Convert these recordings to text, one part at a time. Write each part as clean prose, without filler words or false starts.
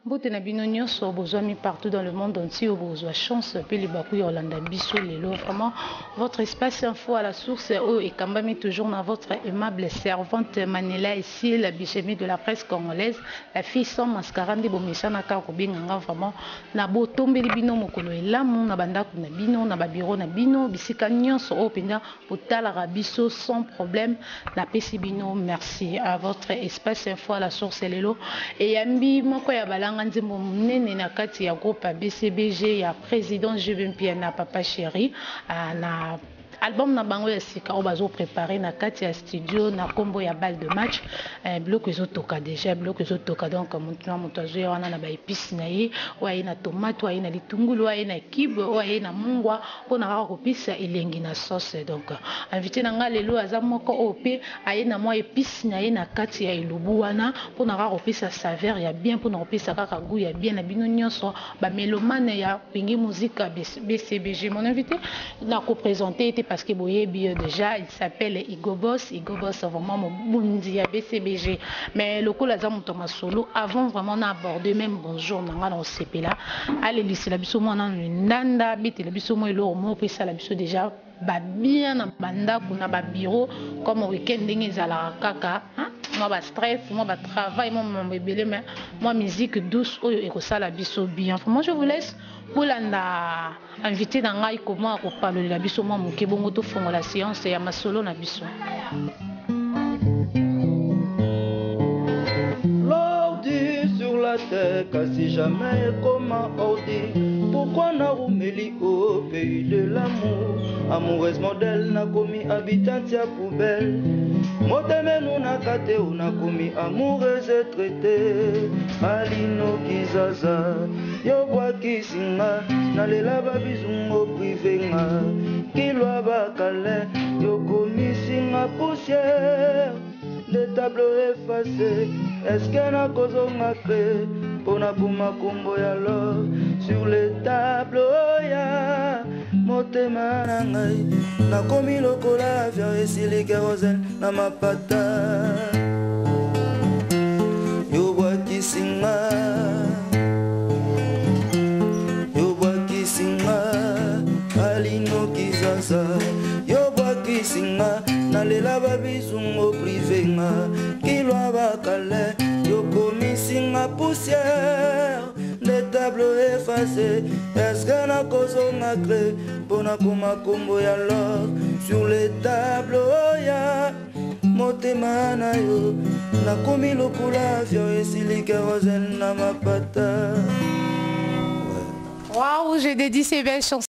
Mbote na bino nionso bozwami partout dans le monde entier oyo bokozwa chance pe libaku ya kolanda biso lelo vraiment votre espace info à la source oyo ekambami toujours na votre aimable servante Manela Essie la bichemie de la presse congolaise la fille sans mascara nde bomesana kaka kobenga nga vraiment na botombeli bino mokolo elamu na bandako na bino na ba bureau na bino bisika nionso oyo penza Botalaka biso sans problème napesi bino merci à votre espace info à la source lelo eyambi moko ya balanga nzembo munene na kati ya groupe BCBG ya president JB Mpiana papa chéri na album na bango ya sika oyo bazo preparer na kati ya studio na kombo ya balle de match eh, biloko ezotoka deja biloko ezotoka donc moto na moto azoya wana na ba epices na ye oyo aye na tomate oyo aye na litungulu oyo aye na cube oyo aye na mungwa Pona kaka kopesa elengi na sauce donc invite na nga lelo aza moko oyo pe aye na mwa epice na ye na kati ya elubu wana pona kaka kopesa saveur ya bien pona kopesa kaka gout ya bien na bino nionso ba melomane ya Wenge Musica BCBG mon invite na ko presenter ye te parce que boyebi ye dejà il s'appelle Igo Boss Igo Boss vraiment mobundi ya BCBG mais lokola aza moto ya masolo avant vraiment na aborder meme bonjour na nga na kosepela Alelisela biso mwa nanu lindanda, abetela biso mwa eloko moko po esala biso dejà ba bien na ba ndaku na ba bureau comme week-end ndenge ezalaka kaka hein, mwa ba stress, mwa ba travail, mwa mambo ebele mais mwa musique douce oyo ekosala biso bien. Vraiment je vous laisse bolanda invité na ngai comment akopalolela biso mwa moke bongo tofongola seance ya masolo na biso. L'ordi sur la terre kasi jamais ekoma ordi pourquoi narumeli au pays de l'amour amoureuse modèle nakomi habitante ya poubelle motema enunaka te o nakomi amoureuse traite alino kizaza yo bwakisi nga nalela babizungo prive nga kilwa bakale yokomisi nga poussière nde tableau effacé eske nakozonga cre mpo nakoma kombo ya love sur le tableau ya motema na ngai nakomi lokola avion esili kerosene na mapata yobwakisi nga yobwakisi nga alino kizaza yobwakisi nga nalela babizungo prive nga kilwa bakale yokomisi nga poussière nde tableau effacé eske nakozonga cre mpo nakoma kombo ya love sur le tableau ya motema na yo nakomi lokola avion esili kerosene na mapata. Waouh, j'ai dédié ces belles chansons.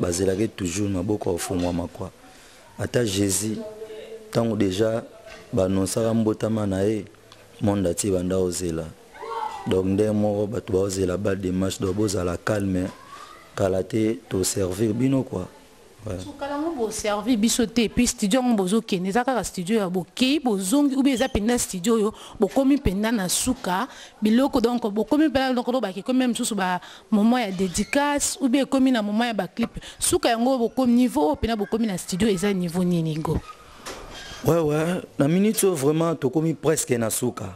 Bazelaki toujours maboko ya kofungwama quoi. Ata Jesus ntango deja baanonsaka mbotama na ye monde atie banda ozela donc ndenge moko bato baozela balle de match donc bozala calme kala te toservir bino quoi. Ouais. Kala yango boservi biso te puis studio yango bozokende eza kaka studio ya bokei bozongi ou bien eza mpenza studio oyo bokomi mpenza na suka biloko donc bokomi mpenza donc olobaki ekomi mosusu ba moment ya dédicace ou bien ekomi na moment ya baclip suka yango bokomi niveau oyo mpenza bokomi na studio eza niveau nini go? Ouais, ouais, na minute oyo vraiment tokomi presque na suka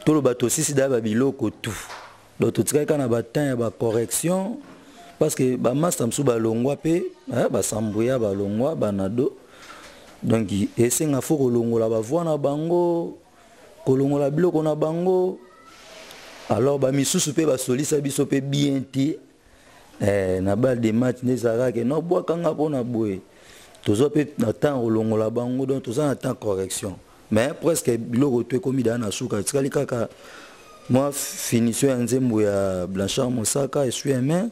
toloba tosisi daya babiloko tout donc totikali kaka na batemps ya bacorrection parce que bamasta mosusu balongwa mpe basambuya balongwa banado Donc esenga faut kolongola ba voix na bango, kolongola biloko na bango. Alors ba misusu pe basolisa biso pe bien te. Na balle de match nde ezalaka ke no bwakanga mpona boye, tozwa mpe na temps kolongola bango. Donc toza na temps correction, mais presque biloko to ekomi daa na suka. Etikali kaka mwa finition ya nzembo ya Blanchard Mosaka, esui main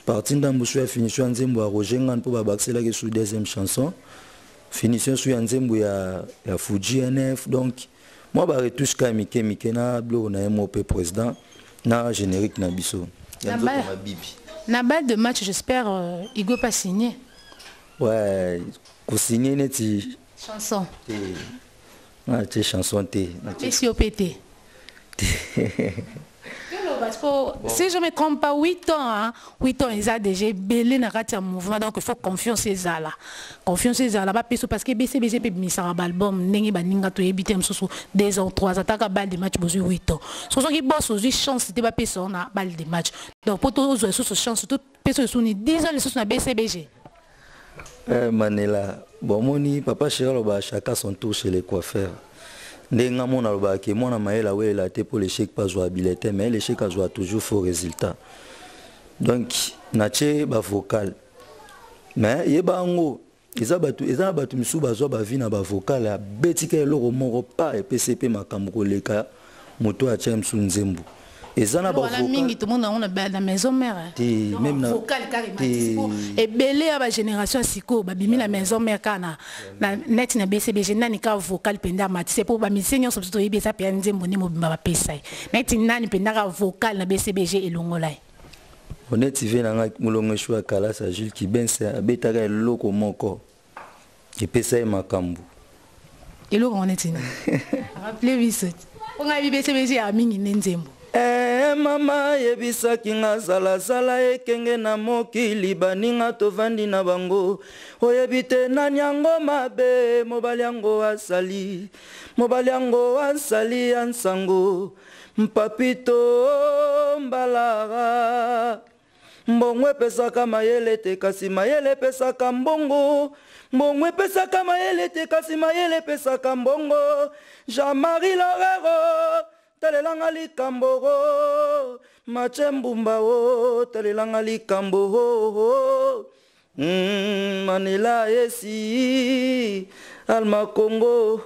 parti ndambo su ya finition ya nzembo ya Roger Ngan, mpo babakiselaki su deuxième chanson, finition su ya nzembo ya Fuji NF. Donc mwa baretouche kaka mike mike na biloko na ye mo mpe président na générique na biso ya nzoto mabibi. Na balle de match, j'espère Igo pas signé. Ouais, kosigné neti chanson. Te, natie chanson te. Apesi yo mpe te. Parce que si je me trompe pas, 8 ans, hein, 8 ans, ils ont déjà ebele na kati ya mouvement, donc il faut confiance ezala. Confiance ezala, ba peso, parce que BCBG pe misara ba album, ndenge baninga to yebi te mosusu 2 ans, 3 ans, taka balle de match bozui 8 ans. So soki boss ozui chance te ba peso na balle de match. Donc po to ozwa lisusu chance, to peso lisusu ni 10 ans lisusu na BCBG. Manela, bon, moni papa chéri aloba chacun son tour chez les coiffeurs. Ndenge nga mona alobaka ke mwana mayele awelela te mpo l'échec mpe azwa bulletin, mais l'échec azwa toujours faux résultat. Donc natie bavocal, mais yeba yango, eza bato, eza na bato misusu bazwa bavi na bavocal, abetika eloko moko pa epesi mpe makambo koleka moto atia mosusu nzembo. Eza na wana mingi tomona yango na maison mère. Te, même na vocal carrément ebele ya bagénération ya sikoyo babimi na maison mère kaka na net na BCBG. Nani kaka vocal mpenza amatisi? Po bamusicien nyonso biso toyebi, eza mpenza nzembo nde mobimba bapesa ye. Neti nani mpenza kaka vocal na BCBG elongola ye? Neti ve na nga molongo eshu ya kalasa, Jules Kibense, abetaka eloko moko epesa ye makambo. Eloko yango neti nini? Rappele biso, mpo ngai BCBG ya mingi nde nzembo. Mama yebisaki nga zalazala ekenge na mokili, baninga tovandi na bango, oyebi te nani yango mabe. Mobali yango asali, mobali yango asali ya nsango mpapito mbalara. Mbongo epesaka mayele te, kasi mayele epesaka mbongo. Mbongo epesaka mayele te, kasi mayele epesaka mbongo. Jean-Marie Lorero, talelanga likambo o Matie Mbumba o talelanga likambo o Manela esi Alma Congo.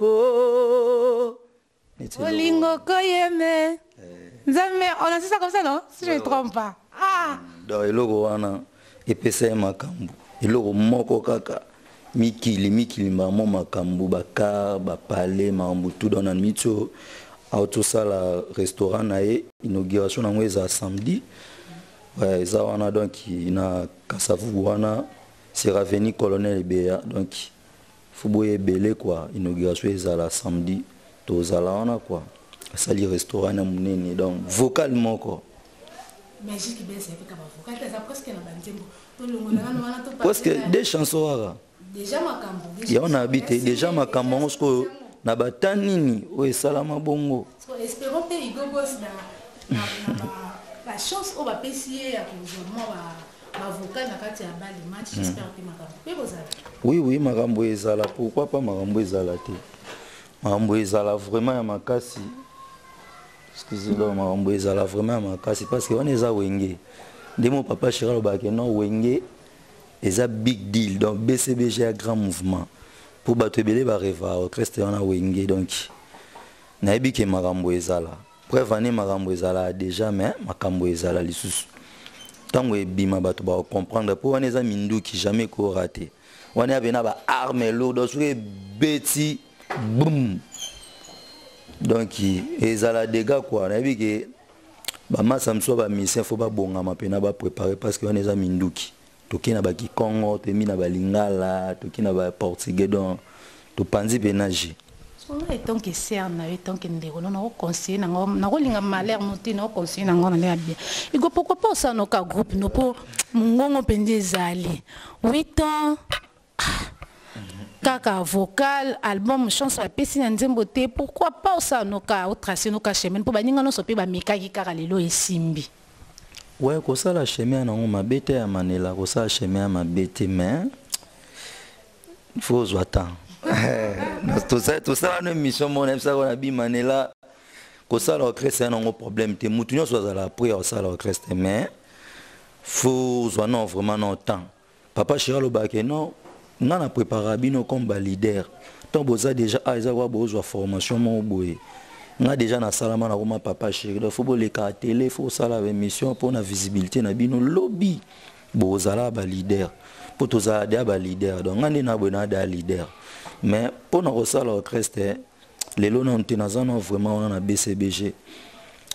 Olingo koyeme Nzambe, on a dit ça comme ça, non? Si je ne me trompe pas. Ah. Donc eloko wana epesa ye makambo, eloko moko kaka. Mikili mikili mbamo makambo, bakar bapale makambo tout. Donc na miti oyo aotosala restaurant na ye, inauguration nango eza samedi. Ouais, eza wana donc na Kasavubu wana, c'est avenue Colonel Ebeya. Donc faut boya ebele quoi. Inauguration ezala samedi, tozala wana quoi. Asali restaurant na monene, donc vocal moko. Mais Gilles Kibens avec ba vocal, eza presque na banzembo. Tolongola wana to presque deux chansons kaka. Déjà makambo. Yango nayebi te déjà makambo yango sikoyo na bata nini oyo esalama bongo. So espérons mpe Igo Boss na bachance oyo bapesi ye ya kozwa mwa bavocal na kati ya balle de match, j'espère mpe makambo mpe bozala. Oui, makambo ezala, pourquoi pas? Makambo ezala te, makambo ezala vraiment ya makasi. Excusez, donc makambo ezala vraiment ya makasi, parce que wana eza Wenge. Nde mo papa chéri alobaka non, Wenge eza big deal. Donc BCBG ya grand mouvement, mpo bato ebele bareva orchestre wana Wenge. Donc nayebi ke makambo ezala, preuve ane makambo ezala déjà, mais makambo ezala lisusu ntango ebima, bato bakocomprendre, mpo wana eza minduki, jamais korater. Wana ya pena baarme lourde, soki ebeti boum, donc ezala dégâts quoi. Nayebi ke bamasa mosusu ya bamusicien faut babongama mpena, baprépare, parce que wana eza minduki. Toke na bakikongo, toyembi na balingala, toke na baportugais, donc topanzi mpena g. Songa etant que sœur na yo, etant que ndeko no, nakoconseille nango, nakolinga malheur no te, nakoconseille nango na ndenge ya bien. Iko pourquoi pas osala noka groupe no, mpo mongongo mpenza ezali. 8 ans kaka vocal, album chance bapesi na nzembo te. Pourquoi pas osala noka, otrace noka chemin, mpo baninga nyonso mpe bamekaki kaka, lelo esimbi? Ouais, kosala chemin nango mabe te ya Manela, kosala chemin ya mabe te, mais il faut ozwa temps. Tosala no émission moko, nayebisaka na bimanela, kosala orchestre ya nango problème te. Mutu nyonso azala prêt ya kosala orchestre, mais faut ozwa non vraiment non temps. Papa Chéri alobaka: "Non, nga na prépara bino comme baleader. Ntango boza déjà, ah, eza kwa bozwa formation moko boye. Nga déjà nasalama, nakoma Papa Chéri, donc faut boleka télé, faut osala baémission mpona visibilité na bino. Lobi bozala baleader, mpo tozala deya baleader." Donc nga nde na boye na deya leader, mais mpona kosala orchestre lelo nano te. Naza na vraiment wana na BCBG,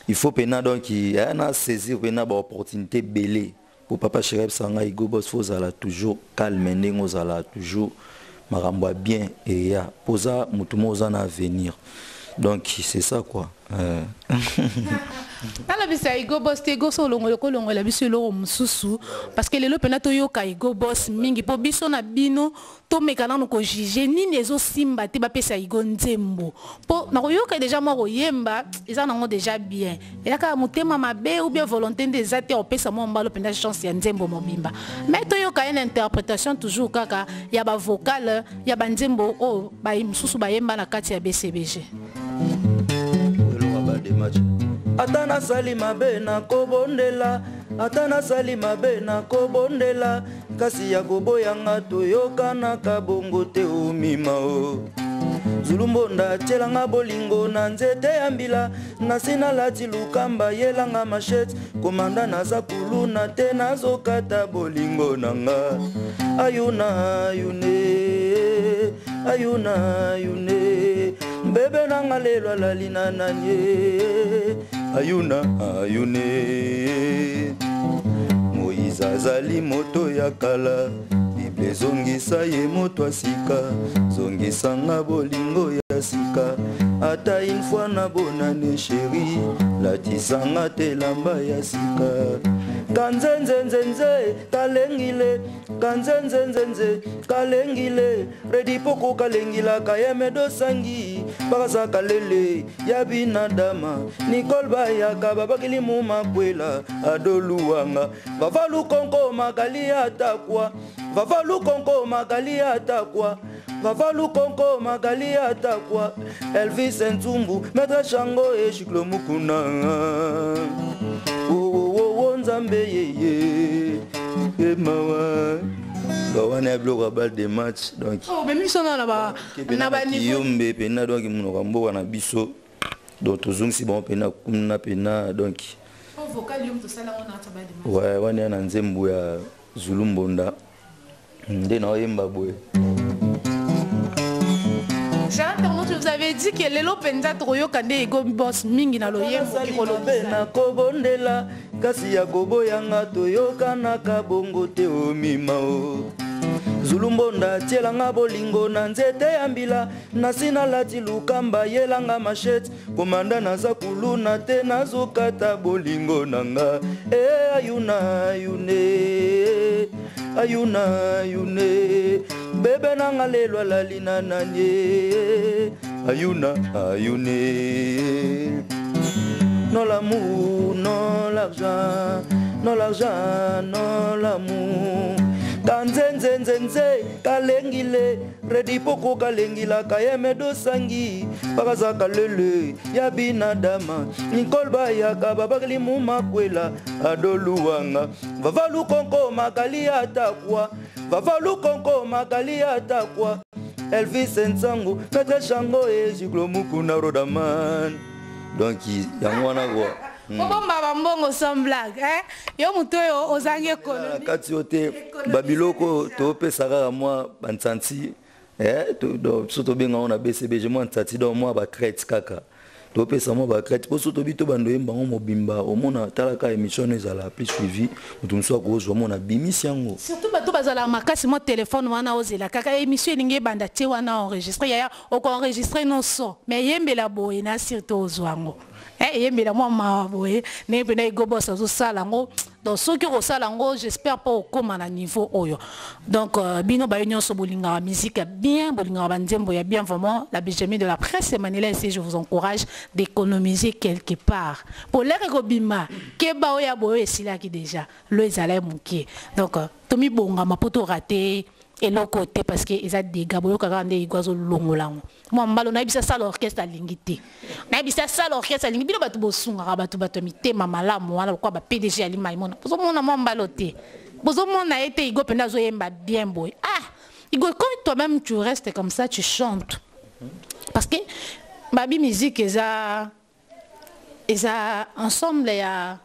il faut mpena donc aya na saisir mpena baopportunité ebele, po Papa Chéri ayebisa ngai: "Hugo Boss, faut ozala toujours calme, ndenge ozala toujours, makambo ya bien eya, mpo oza motu moko oza na avenir." Donc c'est ça quoi. Nalobisa Hugo Boss te. Hugo so olongola, kolongola biso eloko mosusu, parce que lelo mpena toyoka Hugo Boss mingi, mpo biso na bino tomeka nano kojuger nini ezosimba te. Bapesa Hugo nzembo, mpo na koyoka déjà mwa koyemba eza nango déjà bien. Eza kaka motema mabe ou bien volonté nde eza te opesa mwa mbalo mpenza chance ya nzembo mobimba. Mais toyoka ye na interprétation toujours kaka ya bavocal ya banzembo oyo mosusu bayemba na kati ya BCBG. Ata nasali mabe, nakobondela. Ata nasali mabe, nakobondela, kasi ya koboyanga toyokanaka bongo te. Omima o Zulumbonda, tielanga bolingo na nzete ya mbila. Nasi nalati lukamba, yelanga machette. Komanda naza kuluna te, nazokata bolingo nanga. Ayuna ayune, ayuna ayune, bebe nanga lelo alali na nani? Ayuna ayune. Moïse azali moto ya kala, Bible ezongisa ye moto ya sika. Zongisanga bolingo ya sika, ata une fois na bonane. Chéri, latisanga te elamba ya sika. Kanzenzenzenze kalengile, kanzenzenzenze kalengile, redi poko kalengila kayeme dosangi bakasa kalele ya binadama. Nicole bayaka babakili mu makwela adoluwanga vava lukonko makali atakwa, vava lukonko makali atakwa, vava lukonko makali atakwa. Elvis Nzumbu, maître Chango eshiklo mukuna wowowowo, Nzambe yeye emawa. Donc wana ya biloko ya balle de match donc. Omemi biso na na Kiyombe mpena, donc monoko ya mboka na biso. Donc tozongisi bango mpena kuna mpena donc. Ouais, wana ya na nzembo ya Zulu Mbonda nde naoyemba boye. Cher internaute, je vous avais dit que lelo mpenza tokoyoka nde Hugo Boss mingi na loyembo. Mabe, nakobondela, kasi ya koboyanga toyokanaka bongo te. Omima o Zulu Mbonda, tielanga bolingo na nzete ya mbila. Nasi nalati lukamba, yelanga machette. Komanda naza kuluna te, nazokata bolingo nanga. E ayuna ayune, ayuna ayune, bebe nanga lelo alali na nani? Ayuna ayune. Non l'amour, non l'argent, non l'argent, non l'amour. Kanzenzenzenze kalengile, redi poko kalengila kayeme dosangi bakazaka lele ya binadama. Nicole bayaka babakili mu makwela adoluwanga vava lukonko makali atakwa, vava lukonko makali atakwa. Elvis Nsango, maître Chango ejiklo mukuna rodaman. Donc yango wana quoi. Obomba bambongo sans blague, hein? Yo moto oyo ozangi économie. Kati yo te, babiloko topesa kaka mwa bansanti biso tobenga ngo na BCBG mwa nsati, donc mwa bacrete kaka topesa mwa bacrete, mpo so tobi tobanda oyemba ngo mobimba, omona talaka émission no ezala plus suivi, moto mosusu akozwa mona bimisi yango. Surtout bato bazalaka makasi mwa telefone wana, ozela kaka émission elingi ebanda, tie wana enregistre. Yaya, okoenregistre nyonso, mais eyembela boye na surtout ozwa yango, eyembela mwa mawa boye ndenge mpena Hugo Boss azosala yango. Donc soki okosala yango, j'espère mpo okóma na niveau oyo. Donc bino bayo nyonso bolingaka musique ya bien, bolingaka banzembo ya bien, vraiment, la Benjamin de la presse Manila esi, je vous encourage d'économiser quelque part po lere ekobima. Keba oyo ya boye esilaki déjà, lo ezala moke. Donc tomibongama mpo torater. Eloko te parce que eza dégâts boyoka kaka nde Igo azolongola yango. Mwa mbalo nayebisa sala orchestre alingi te. Nayebisa sala orchestre alingi bino bato bosungaka bato bato ya mitema malamu wana lokola ba PDG ya Limaimona. Bozomona mwa mbalo te. Bozomona ye te Igo mpenza azoyemba bien boye. Ah Igo, quand toi-même tu restes comme ça, tu chantes. Parce que babi musique eza eza ensemble ya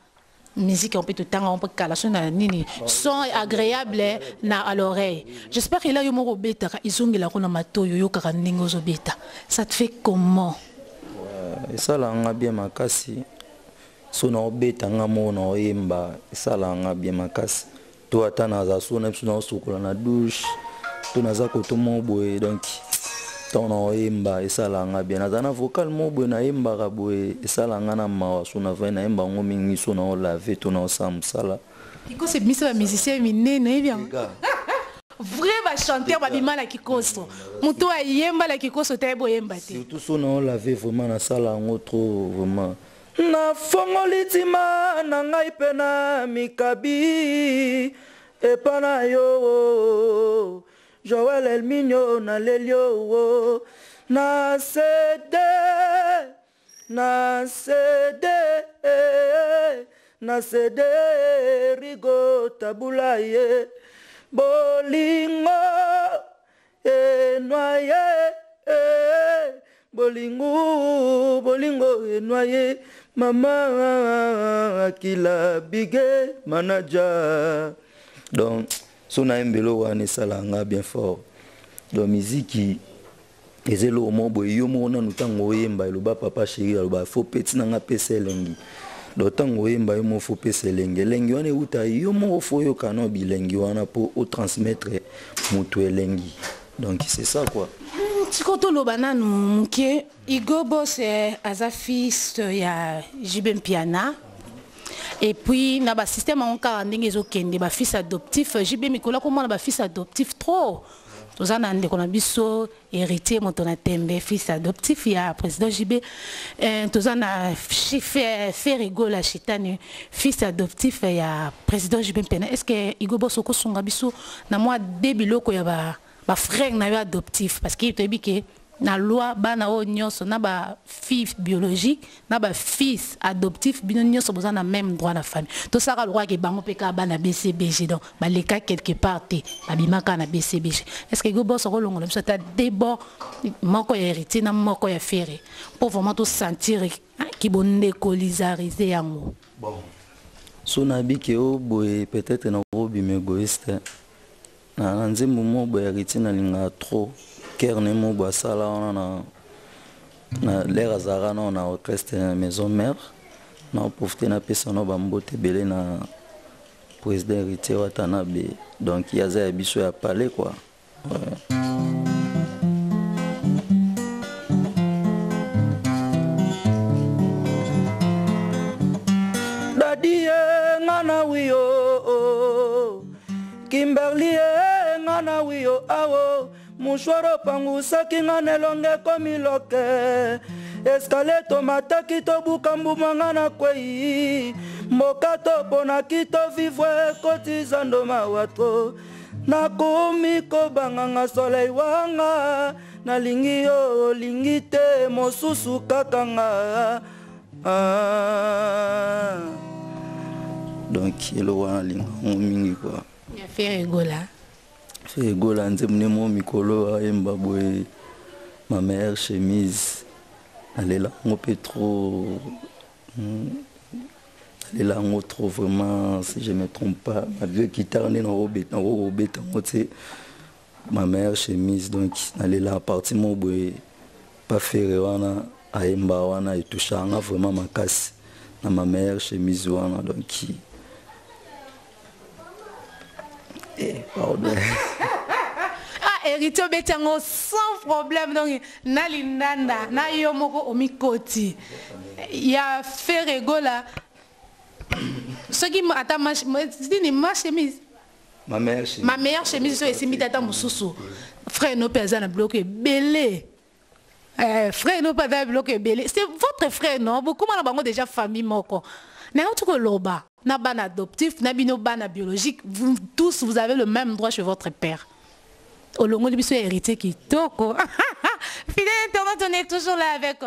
musique on peut tout tanga on peut kala so na nini son agréable na à l'oreille. J'espère que là yo moko betaka izongela ko na matoyo yo kaka ndenge ozobeta. Ça te fait comment? Ouais, esala nga bien makasi. So na obeta nga moko na oyemba esala nga bien makasi. To ata naza so na biso na osokola na douche to naza koto moko boye donc ntango na oyemba esala nga bien. Naza na vocal moko boye nayembaka boye esala nga na mawa so na vai nayemba yango mingi so na olave to na osala mosala. Kikoso ebimisa ba musicien minene oyebi yango. Vrai ba chanteur babima na Kikoso. Moto ayemba na Kikoso te ayeba oyemba te. Surtout so na olave vraiment nasala yango trop vraiment. Nafongoli ntima na ngai mpe na mikabi epa na yo Joël Elminio naleli yo na cede na cede na cede Rigo Tabula ye bolingo enoye bolingo bolingo enoye mama akila bige manager. Donc so nayembeli wana esalanga bien fort. Donc miziki eza eloko moko boye yo moko nanu ntango oyemba eloba papa chéri aloba fo peti nanga pesa elengi. Donc ntango oyemba yo moko fo pesa elengi, elengi wana euta yo moko fo oyoka na bilengi wana mpo otransmettre moto elengi. Donc c'est ça quoi. Sikoyo toloba nanu moke Igo Boss aza fils ya JB Mpiana. Et puis na ba système yango kaka ndenge ezokende ba fils adoptif JB mikolo akomona ba fils adoptif trop. Toza na ndeko na biso héritier moto na tembe fils adoptif ya président JB. Toza na Ferre Gola Chitani fils adoptif ya président JB Mpiana. Est-ce que Igo Boss okosunga biso na mwa de biloko ya ba frère na yo adoptif parce que toyebi ke na loi bana oyo nyonso na ba fils biologique na ba fils adoptif bino nyonso boza na même droit na famille. Tosaka loi ke bango pe ka bana BCBG donc baleka quelque part te babimaka na BCBG. Est-ce que Igo Boss okolongola biso ata débord moko ya héritier na moko ya Ferre pour vraiment to sentir ki bondekolizariser yango? Bon, so na biki o boye peut-être na obima égoïste na nzembo moko boye héritier nalinga trop kerne moko asala wana na l'air azalaka nao na orchestre ya maison mère na profite napesa nao bambote ebele na président héritier Watanabe. Donc ye aza ya biso ya palais quoi. Ouais. Dadi nga na wiyo Kimberly nga na wiyo awo mouchoir opangusaki nga na elongo ekomi loke escalier tomataki tobuka mbuma nga na kwei mboka toponaki tovivre ekoti zando mawa to nakomi kobanganga soleil wanga nalingi yo olingi te mosusu kaka nga. Ah. Donc eloko wana nalinga yango mingi quoi. Ya Ferre Gola. Ferre Gola nzembo nde mo mikolo ayemba boye ma meilleure chemise nalela yango mpe trop, nalela yango trop vraiment si je me trompe pas ma vieux guitare nde nakobeta yango te ma meilleure chemise. Donc nalela partie moko boye pa Ferre wana ayemba wana etouchaka nga vraiment makasi na ma meilleure chemise wana. Donc pardon. Ah, héritier obeti yango sans problème. Donc na lindanda na yo moko omikoti ya Ferre Gola soki ata nini ma chemise, ma meilleure chemise, ma meilleure chemise so esimbi tata mosusu frère no mpe aza na biloko ebele. Frère no mpe aza na biloko ebele, c'est votre frère non? Bokoma na bango déjà famille moko nango koloba na bana adoptif na bino bana biologique, vous tous vous avez le même droit chez votre père. Olongoli biso héritier kitoko. Fidèle internaute, on est toujours là avec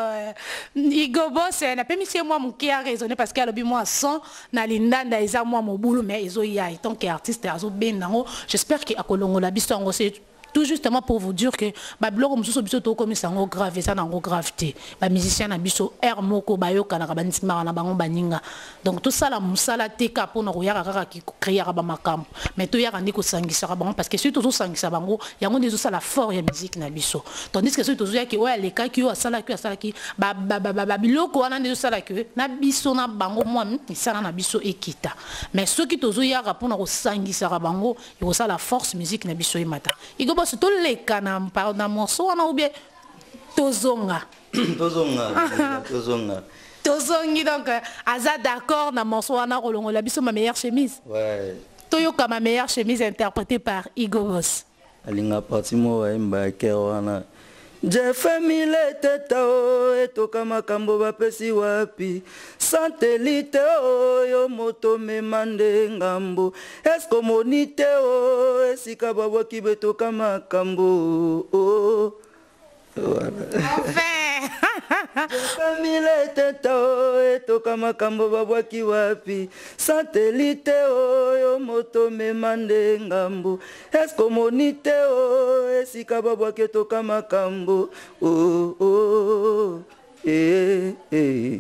Igo Boss. Napemisi ye mwa moke a raisonné parce que alobi mwa son na lindanda eza mwa mobulu, mais ezoya en tant qu'artiste azobenda yango. J'espère que akolongola biso yango. C'est tout justement pour vous dire que babiloko mosusu biso tokomisa yango grave, eza nango grave te. Bamusicien na biso aire moko bayokanaka, bandimaka na bango baninga. Donc tosala mosala te ka mpona koyaka kaka kokreaka bamakambo, mais toyaka nde kosangisaka bango, parce que soki tozosangisa bango, yango nde ezosala fort ya musique na biso. Tandis que soki tozoyaki oyo alekaki, oyo asalaki, oyo asalaki babiloko wana, nde ezosalaki na biso na bango mwa misala na biso ekita. Mais soki tozoyaka mpona kosangisaka bango, ekosala force, musique na biso emata. Igo Boss, toleka na morceau wana ou bien tozonga? Tozonga, tozonga. Tozongi. Donc aza d'accord na morceau wana, kolongola biso Ma meilleure chemise. Ouais. Toyoka Ma meilleure chemise, interprété par Igo Boss. Alinga parti moko bayemba ya kere wana: jefemile teta o etoka makambo bapesi wapi santeli te oyo moto mema nde ngambo eske omoni te o esika babwaki betoka makambo o. Voilà. Enfin. Jefemile teta o etoka makambo babwaki wapi santeli te oyo moto mema nde ngambo eske omoni te o esika babwaki etoka makambo o, o, eh, eh.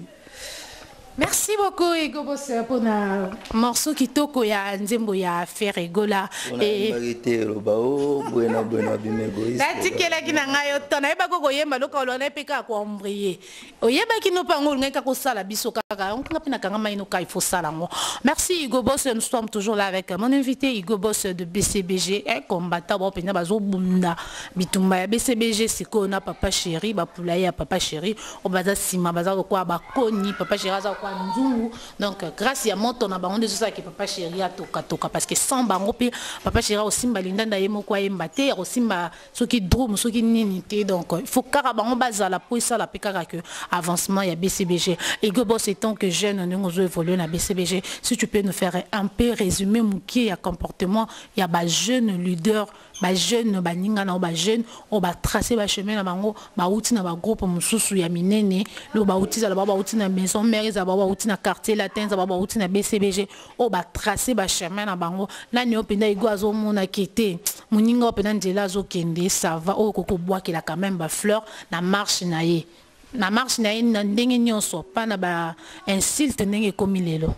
Merci beaucoup, Igo Boss, pour na morceau kitoko ya nzembo ya Ferre Gola. Nayembaki te, eloba o boye na boye na bima égoïste. Natikelaki na ngai yo to nayebaki koyemba loka olona mpe kaka koembrie, oyebaki no mpe yango olingaki kaka kosala biso kaka nga mpe nakanga mai noka, il faut sala yango. Merci, Igo Boss. Nous sommes toujours là avec mon invité Igo Boss de BCBG, un combattant bao mpenza bazobunda bitumba ya BCBG. Sikoyo na Papa Chéri, bapulaye ya Papa Chéri oyo baza nsima, baza lokola bakoni, Papa Chéri aza lokola nzungu. Donc grâce ya moto na bango nde ezosalaki Papa Chéri atokatoka, parce que sans bango mpe Papa Chéri akosimba lindanda ye moko ayemba te, akosimba soki drum soki nini te. Donc il faut kaka bango bazala po esala mpe kaka que avancement ya BCBG. Igo Boss, étant que jeune, ndenge ozo évoluer na BCBG, si tu peux nous faire un peu résumé moke ya comportement ya bajeune leader, bajeune baninga na yo, bajeune oyo batrace bachemin na bango, bauti na bagroupe mosusu ya minene, lo bauti, ezala bao bauti na Maison Mère, ezala bao bauti na Quartier Latin, ezala bao bauti na BCBG, oyo batrace bachemin na bango, nani oyo mpenza Igo azomonaki te moninga oyo mpenza nzela azokende, ça va, oyo okoki kobwakela quand même bafleur na marche na ye, na ndenge nyonso, mpa na bainsulte ndenge ekomi lelo?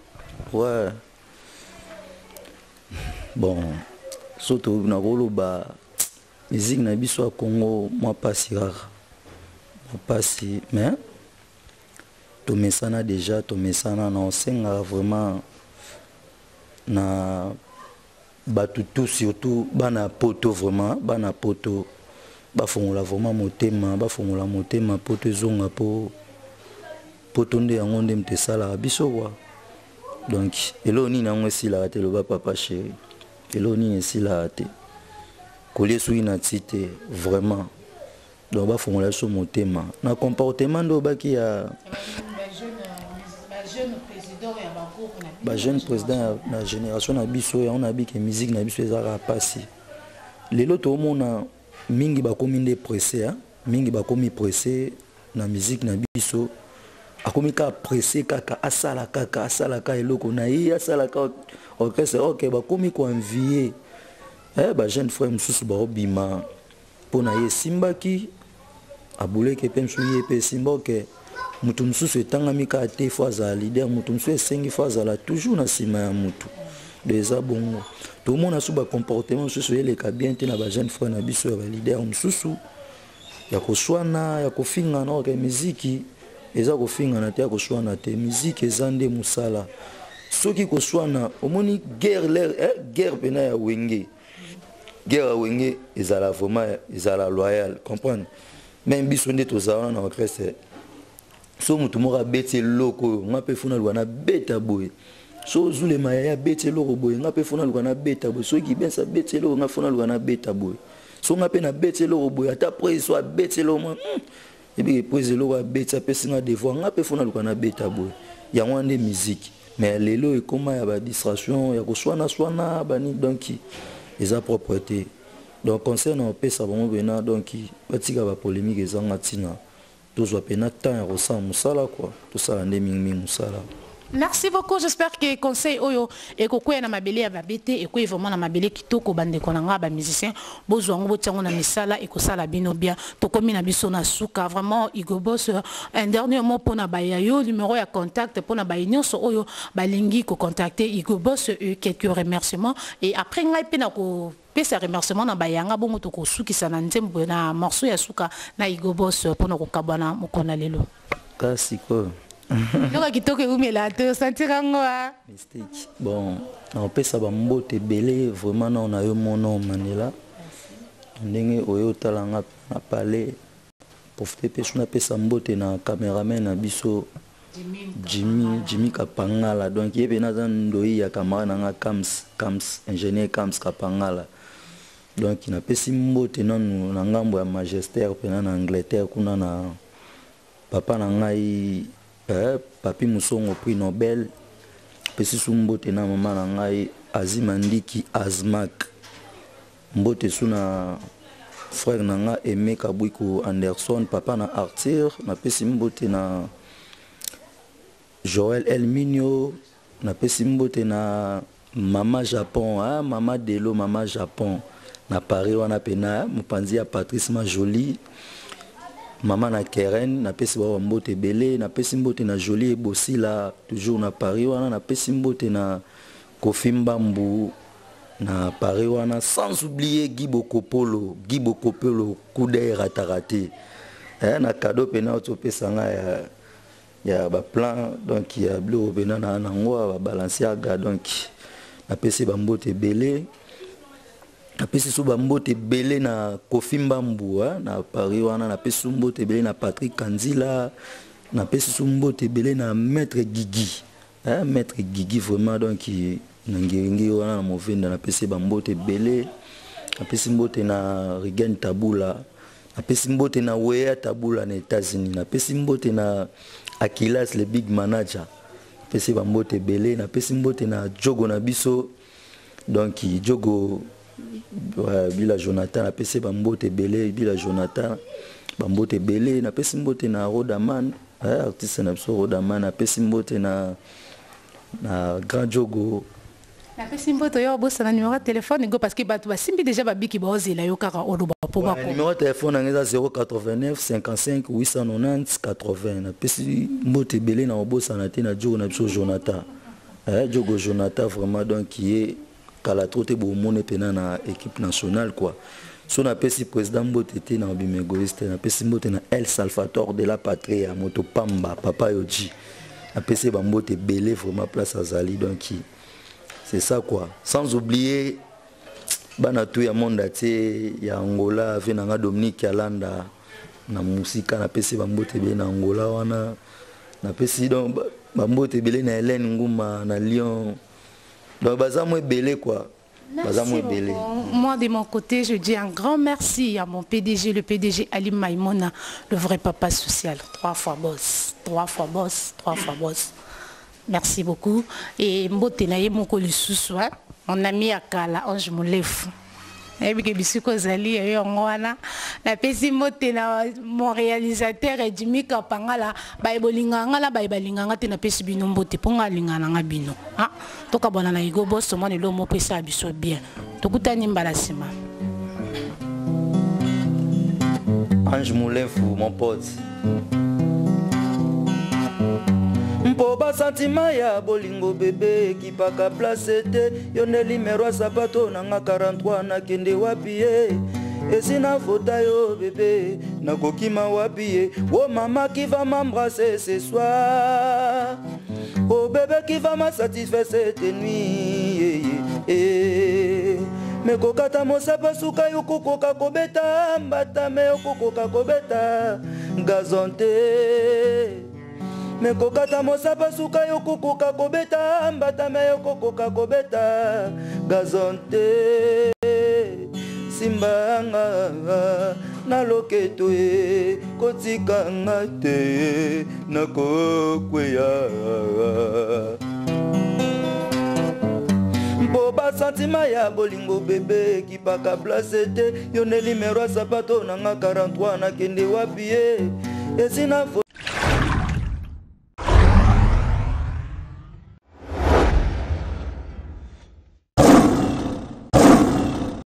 Ouais, bon, surtout nakoloba musique na biso ya Congo mwa mpasi kaka, mwa mpasi, mais tomesana déjà, tomesana. Na osengaka vraiment na bato tout, surtout bana Poto, vraiment bana Poto bafongola vraiment motema, bafongola motema. Poto ezonga mpo Poto nde yango nde moto esalaka biso kwa. Donc eloko nini yango esilaka te, eloba Papa Chéri, eloko nini esilaka te, kolia soki na ti te. Vraiment, donc bafongola biso motema na comportement nde obaki ya bajeune président na génération na biso. Yango na bike musique na biso ezalaka mpasi. Lelo toomona mingi bakomi nde pressé, mingi bakomi pressé na musique na biso. Akomi kaka pressé, kaka asala, kaka asalaka eloko na ye, asalaka orchestre. Ok, bakomi koenvier bajeune frère mosusu baobima mpo na ye esimbaki, abuleke mpe mosusu ye mpe esimba. Ok, moto mosusu etangami kaka te fo azala leader, moto mosusu esengi fo azala toujours na nsima ya motu. Do eza bongo, tomona so bacomportement mosusu eleka bien te na bajeune frère na biso ya baleader mosusu, ya koswana, ya kofingana. Ok, miziki eza kofingana te, ya koswana te. Miziki eza nde mosala. Soki koswana, omoni guerre lere, guerre mpena ya Wenge, guerre ya Wenge ezala vraiment, ezala loyal, comprendre? Même biso nde tozala wana na orchestre, so motu moko abeti eloko oyo, nga mpe funa luka nabeta boye. So ozulema yaya abeti eloko boye, nga mpe funa luka nabeta boye. Soki Bensa abeti eloko, nga funa luka nabeta boye. So nga mpe nabeti eloko boye, ata prese so abeti eloko mwa ebike prese eloko abeti, apesi nga devoir, nga mpe funa luka nabeta boye. Yango wana nde musique. Mais lelo ekóma ya badistraction, ya koswana-swana bani, donc eza propre te. Donc conseil na opesa bango pena, donc batika ba polémique ezanga ntina, tozwa pena temps ya kosala mosala quoi, tosala nde mingimingi mosala. Merci beaucoup. J'espère que conseil oyo ekokwea na mabele ya babete, ekoyi vraiment na mabele kitoko. Bandeko na nga ba musicien, bozwa yango, botia yango na misala, ekosala bino bien. Tokomi na biso na suka. Vraiment, Hugo Boss, un dernier mot mpona baya yo, numéro ya contact mpona baye nyonso oyo balingi kocontacter Hugo Boss, quelques remerciements et après ngai mpe na kopesa remerciement na bayanga. Bongo tokosukisa na nzembo, na morceau ya suka na Hugo Boss mpona kokabwana mokolo na lelo. Ka sikoyo. Eloko kitoko eumela te, osentir yango a. Mistake. Bon, nakopesa bambote ebele vraiment nao na yo mono Mandela, ndenge oyo otala nga na palais. Profite mpe so napesa mbote na cameraman na biso Jimmy, Jimmy Kapangala. Donc ye mpe naza ndoi ya camarade na nga Kams, Kams ingénieur Kams Kapangala. Donc napesi mbote nanu na ngambo ya Magistère mpena na Angleterre kuna, na papa na ngai Papi Musongo, prix Nobel. Pesi su mbote na mama na ngai Azima Ndiki Azmak. Mbote su na frère na nga Aimé Kabwiku Anderson, papa na Arthur. Napesi mbote na Joël Elminio. Napesi mbote na mama Japon, hein, mama Delo, mama Japon na Paris wana pena, mopanzi ya Patrice Majoli, mama na Keren. Napesi bao mbote ebele. Napesi mbote na Jolie Ebosila, toujours na Paris wana. Napesi mbote na Kofi Mbambu na Paris wana, sans oublier Guy Bokopolo, Guy Bokopolo kuda erataka te, na cadeau pena oyo topesa nga ya baplan, donc ya biloko pena na nango ya babalenciaga. Donc napesi bambote ebele. Napesi so bambote ebele na Kofi Mbambu na Paris wana. Napesi so mbote ebele na Patrick Kanzila. Napesi so mbote ebele na maître Gigi, maître Gigi vraiment, donc na Ngiringiri wana na Movenda. Napesi bambote ebele. Napesi mbote na Rigen Tabula. Napesi mbote na Weya Tabula na États-Unis. Napesi mbote na Akilas, le big manager. Napesi bambote ebele. Napesi mbote na Jogo na biso, donc Jogo Bila Jonathan. Napesi bambote ebele, Bila Jonathan, bambote ebele. Napesi mbote na Rodaman, artiste na biso Rodaman. Napesi mbote na grand Jogo. Napesi mbote oyo. Obosana numéro ya telefone go, parce que bato basimbi déjà babiki, baozela yo kaka oloba mpo bako. Numéro ya telefone nanga eza 089 55 890 80. Napesi mbote ebele na obosana te na Jogo na biso Jonathan, Jogo Jonathan vraiment. Donc ye kala trop te bomone mpena na équipe nationale quoi. So napesi président mbote te na obima égoïste. Napesi mbote na El Salvatore de la Patrie ya moto pamba, papa Yoji. Napesi bambote ebele vraiment place azali. Donc c'est ça quoi, sans oublier bana tu ya monde entier ya Angola, ave nanga Dominique Alanda na mosika. Napesi bambote ebele na Angola wana. Napesi donc bambote ebele na Hélène Nguma na Lyon. Donc baza mo ebele quoi, baza mo ebele. Moi, de mon côté, je dis un grand merci à mon PDG, le PDG Ali Maimona, le vrai papa social. Trois fois boss, trois fois boss, trois fois boss. Merci beaucoup. Et mbote na ye moko lisusu, hein? Mon ami Akala, Ange Molefu. Nayebi ke bisika ozali yo yango wana. Napesi mbote na mon réalisateur Jimi Kapangala. Baye bolingaka nga na baye balingaka nga te, napesi bino mbote mpo nga alingaka na nga bino. Tokabwana na Hugo Boss. Mwana elo mopesa biso bien. Tokutani mbala nsima. Ange Moulefu, mon pote. Mpo basentima ya bolingo bebe ekipaka place te. Yo nde limero ya sapato nanga 43. Nakende wapi ye esi navota yo bebe, nakokima wapi ye? O mama, qui va m'embrasser ce soir? Oh bébé, qui va me satisfaire cette nuit? Eh, eh. Me kokata mosapa suka, yo kokoka kobeta mbata, me okokoka kobeta gazon te. Me kokata mosapa suka, yo kokoka kobeta mbata, me okokoka kobeta gazon te. Simbanga na loketo e, kotikanga te, nakokweya. Mpo basentima Sentiment ya bolingo bebe ekipaka place te. Yo nde limero ya sapato na nga 43, nakende wapi ye? Esi na.